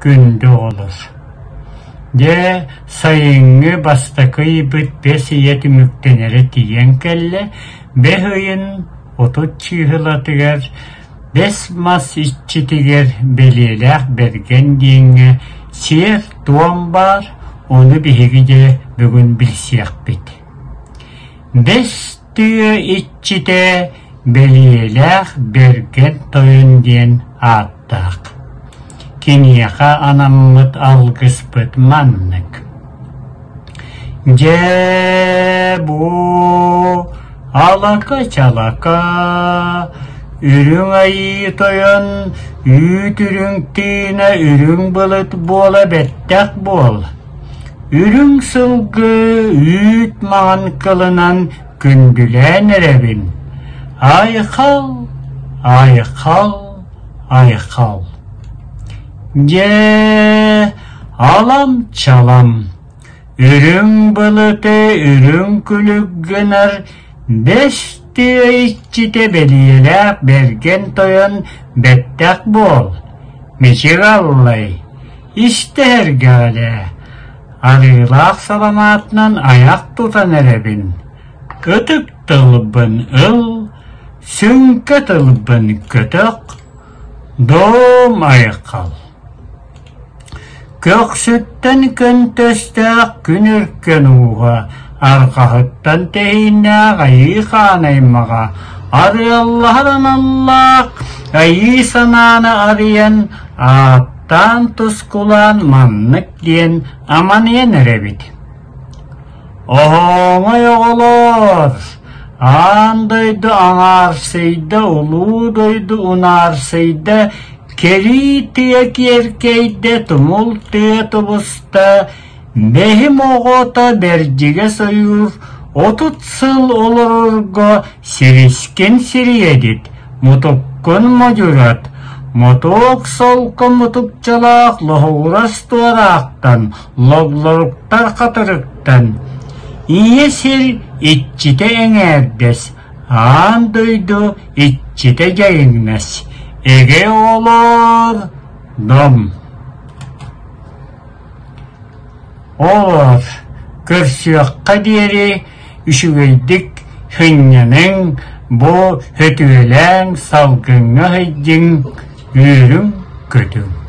күндү оҕолор! Дьэ, сайыҥҥы бастакы ыйбыт бэс ыйа түмүктэнэрэ тиийэн кэллэ. Бэс ыйын 30 чыыһылатыгар бэс мас иччитигэр бэлиэлээх Бэргэн диэҥҥэ сиэр-туом баар, ону биһиги дьэ бүгүн билсиэхпит. Бэс тыа иччитэ бэлиэлээх Бэргэн Тойон диэн ааттаах. Киниэхэ анаммыт алгыспыт маннык: Дьэ бу алака-чалака, үрүҥ айыы тойон үүт үрүҥ тыына үрүҥ былыт буола бэттэх буол. Үрүҥ сылгы үүт маҥан кылынан күндүлээн эрэбин. Айхал, айхал, айхал. Дьэ, алам-чалам, үрүҥ былыты үрүҥ күлүк гынар бэс тыа иччитэ бэлиэлээх бэргэн тойон бэттэх буол, мичик аллай, истэһэргэҕэлээ, арыылаах саламаатынан айах тутан эрэбин, ытык тылбын ыл, сүҥкэ тылбын көтөх, Дом айхал Көхсүттэн көнтөстөөх күн өркөн ууһа, арҕаһыттан тэһииннээх айыы хаан аймаҕа, арыаллаһар аналлаах айыы санааны арыйан, ааттаан тускулаан маннык диэн аманыйан эрэбит. Оһоҥой оҕолоор, аан дойду аҥаарсыйда, улуу дойду унаарсыйда, кэлии тыа киэркэйдэ, тумул тыа тубуста, бэһим оҕото бэрдьигэс ойуур 30 сыл олорорго сирискин сириэдит, мутуккун модьурат, мотуок солко мутукчалаах лоһугурас туораахтан логлоруктар хатырыктан, ийэ сир иччитэ эҥээрдэс, аан дойду иччитэ дьайыҥнас, эгэ олоор дом. Олоор, көрсүөххэ диэри үчүгэйдик сынньаныҥ, бу сөтүөлээҥ, салгыҥҥа сылдьыҥ, үөрүҥ-көтүҥ.